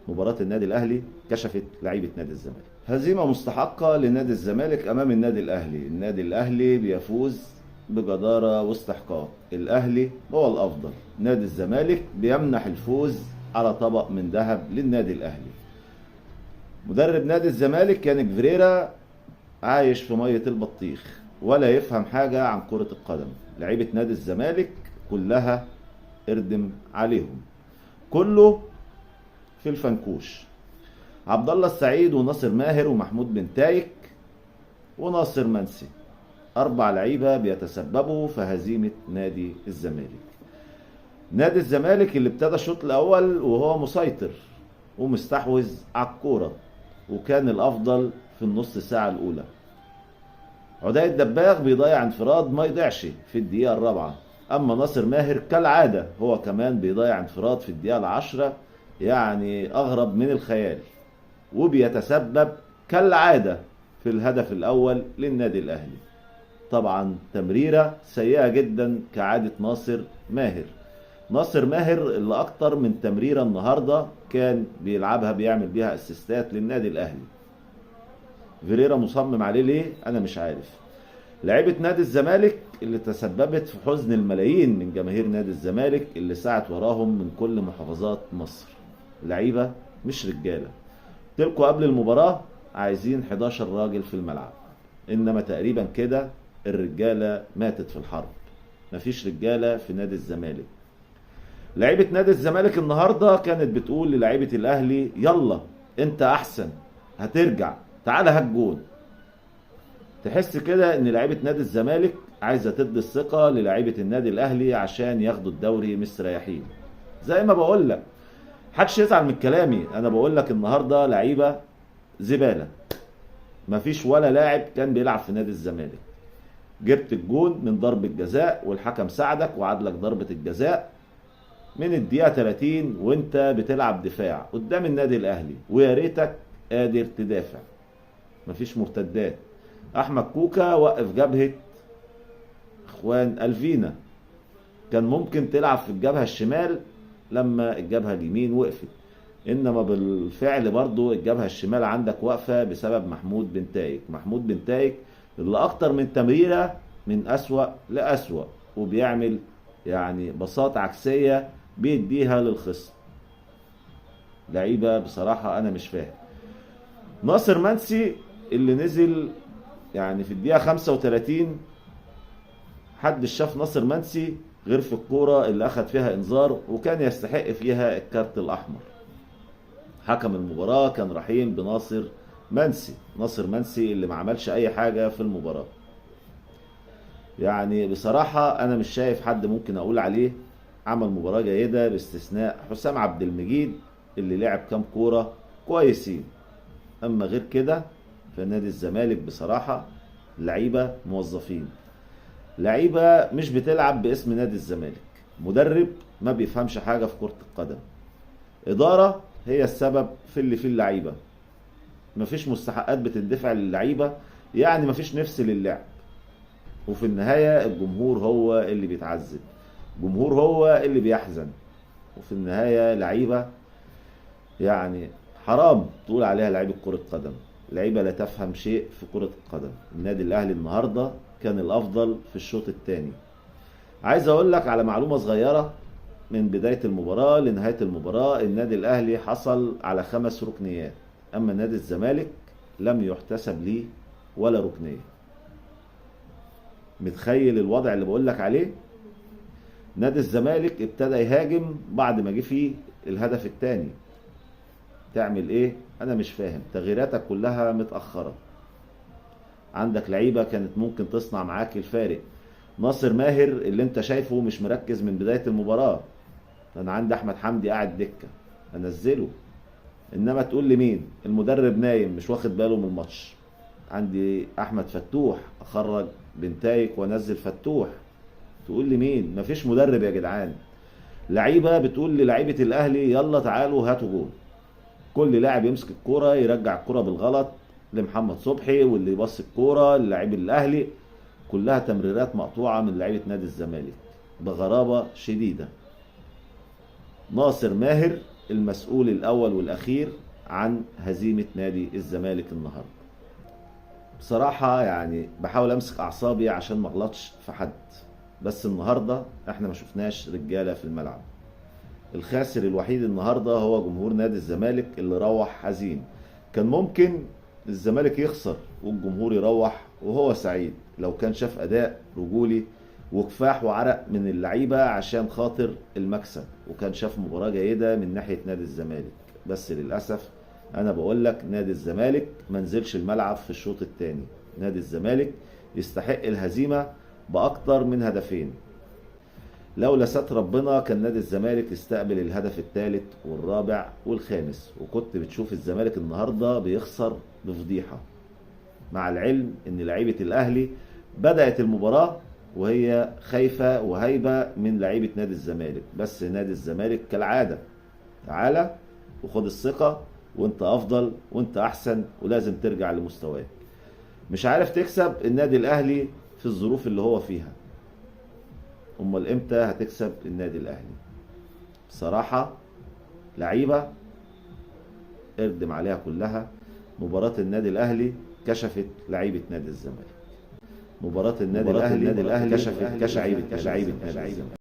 مباراة النادي الاهلي كشفت لعيبة نادي الزمالك. هزيمة مستحقه لنادي الزمالك امام النادي الاهلي. النادي الاهلي بيفوز بجداره واستحقاق، الاهلي هو الافضل. نادي الزمالك بيمنح الفوز على طبق من ذهب للنادي الاهلي. مدرب نادي الزمالك يانيك فيريرا عايش في مية البطيخ ولا يفهم حاجة عن كره القدم. لعيبة نادي الزمالك كلها اردم عليهم، كله في الفنكوش. عبد الله السعيد وناصر ماهر ومحمود بن تايك وناصر منسي، 4 لعيبة بيتسببوا في هزيمة نادي الزمالك. نادي الزمالك اللي ابتدى الشوط الاول وهو مسيطر ومستحوذ على الكورة وكان الافضل في النص ساعة الاولى. عدي الدباغ بيضيع انفراد ما يضيعش في الدقيقة الرابعة. اما ناصر ماهر كالعادة هو كمان بيضيع انفراد في الدقيقة 10، يعني اغرب من الخيال، وبيتسبب كالعادة في الهدف الاول للنادي الاهلي. طبعا تمريره سيئه جدا كعادة ناصر ماهر. ناصر ماهر اللي اكتر من تمريره النهارده كان بيلعبها بيعمل بيها اسيستات للنادي الاهلي. فيريرا مصمم عليه ليه؟ انا مش عارف. لعيبة نادي الزمالك اللي تسببت في حزن الملايين من جماهير نادي الزمالك اللي سعت وراهم من كل محافظات مصر، لعيبة مش رجاله. تلقوا قبل المباراة عايزين 11 راجل في الملعب، انما تقريبا كده الرجالة ماتت في الحرب، مفيش رجاله في نادي الزمالك. لعيبة نادي الزمالك النهارده كانت بتقول للعيبة الاهلي يلا انت احسن، هترجع، تعالى هات جون. تحس كده ان لعيبة نادي الزمالك عايزه تدي الثقة للعيبة النادي الاهلي عشان ياخدوا الدوري مستريحين. زي ما بقول لك، محدش يزعل من كلامي، انا بقول لك النهارده لعيبة زبالة، مفيش ولا لاعب كان بيلعب في نادي الزمالك. جبت الجون من ضربه جزاء والحكم ساعدك وعادلك ضربه الجزاء من الدقيقة 30 وانت بتلعب دفاع قدام النادي الاهلي، ويا ريتك قادر تدافع، مفيش مرتدات. احمد كوكا وقف جبهة اخوان الفينا، كان ممكن تلعب في الجبهة الشمال لما الجبهة اليمين وقفت، انما بالفعل برضو الجبهة الشمال عندك واقفة بسبب محمود بن تايك. محمود بن تايك اللي اكتر من تمريره من اسوأ لاسوأ، وبيعمل يعني باصات عكسية بيديها للخصم. لعيبة بصراحة انا مش فاهم. ناصر منسي اللي نزل يعني في الدقيقة 35، حد شاف ناصر منسي غير في الكورة اللي اخد فيها انذار وكان يستحق فيها الكارت الاحمر. حكم المباراة كان رحيم بناصر منسي، ناصر منسي اللي ما عملش اي حاجة في المباراة. يعني بصراحة انا مش شايف حد ممكن اقول عليه عمل مباراة جيدة باستثناء حسام عبد المجيد اللي لعب كام كورة كويسين. اما غير كده فنادي الزمالك بصراحة لعيبة موظفين، لعيبة مش بتلعب باسم نادي الزمالك، مدرب ما بيفهمش حاجة في كرة القدم، إدارة هي السبب في اللي في اللعيبة، مفيش مستحقات بتدفع للعيبة، يعني مفيش نفس للعب. وفي النهاية الجمهور هو اللي بيتعذب، الجمهور هو اللي بيحزن، وفي النهاية لعيبة يعني حرام تقول عليها لعيبة كرة قدم، لعيبة لا تفهم شيء في كرة القدم. النادي الأهلي النهاردة كان الأفضل في الشوط الثاني. عايز أقول لك على معلومة صغيرة، من بداية المباراة لنهاية المباراة النادي الأهلي حصل على 5 ركنيات، أما نادي الزمالك لم يحتسب ليه ولا ركنية. متخيل الوضع اللي بقول لك عليه؟ نادي الزمالك ابتدى يهاجم بعد ما جه فيه الهدف الثاني. تعمل ايه؟ انا مش فاهم. تغييراتك كلها متأخرة، عندك لعيبة كانت ممكن تصنع معاك الفارق. ناصر ماهر اللي انت شايفه مش مركز من بداية المباراة، انا عندي احمد حمدي قاعد دكة انزله، انما تقول لي مين؟ المدرب نايم مش واخد باله من الماتش. عندي احمد فتوح، اخرج بنتايك وانزل فتوح، تقول لي مين؟ مفيش مدرب يا جدعان. لعيبة بتقول للعيبة الاهلي يلا تعالوا هاتوا جول، كل لاعب يمسك الكورة يرجع الكورة بالغلط لمحمد صبحي، واللي يبص الكورة للاعيب الاهلي، كلها تمريرات مقطوعة من لعيبة نادي الزمالك بغرابة شديدة. ناصر ماهر المسؤول الاول والاخير عن هزيمة نادي الزمالك النهارده. بصراحة يعني بحاول امسك اعصابي عشان ما اغلطش في حد، بس النهارده احنا ما شفناش رجاله في الملعب. الخاسر الوحيد النهارده هو جمهور نادي الزمالك اللي روح حزين. كان ممكن الزمالك يخسر والجمهور يروح وهو سعيد لو كان شاف اداء رجولي وكفاح وعرق من اللعيبة عشان خاطر المكسب، وكان شاف مباراة جيدة من ناحية نادي الزمالك. بس للاسف انا بقول لك نادي الزمالك ما نزلش الملعب في الشوط الثاني. نادي الزمالك يستحق الهزيمة باكتر من هدفين. لولا ستر ربنا كان نادي الزمالك استقبل الهدف الثالث والرابع والخامس، وكنت بتشوف الزمالك النهارده بيخسر بفضيحه. مع العلم ان لعيبة الاهلي بدات المباراة وهي خايفة وهايبه من لعيبة نادي الزمالك، بس نادي الزمالك كالعادة تعالى وخد الثقة، وانت افضل وانت احسن ولازم ترجع لمستواك. مش عارف تكسب النادي الاهلي في الظروف اللي هو فيها، امال امتى هتكسب النادي الاهلي؟ بصراحة لعيبة اردم عليها كلها. مباراة النادي الاهلي كشفت لعيبة نادي الزمالك. مباراة النادي الاهلي كشفت لعيبة نادي الزمالك.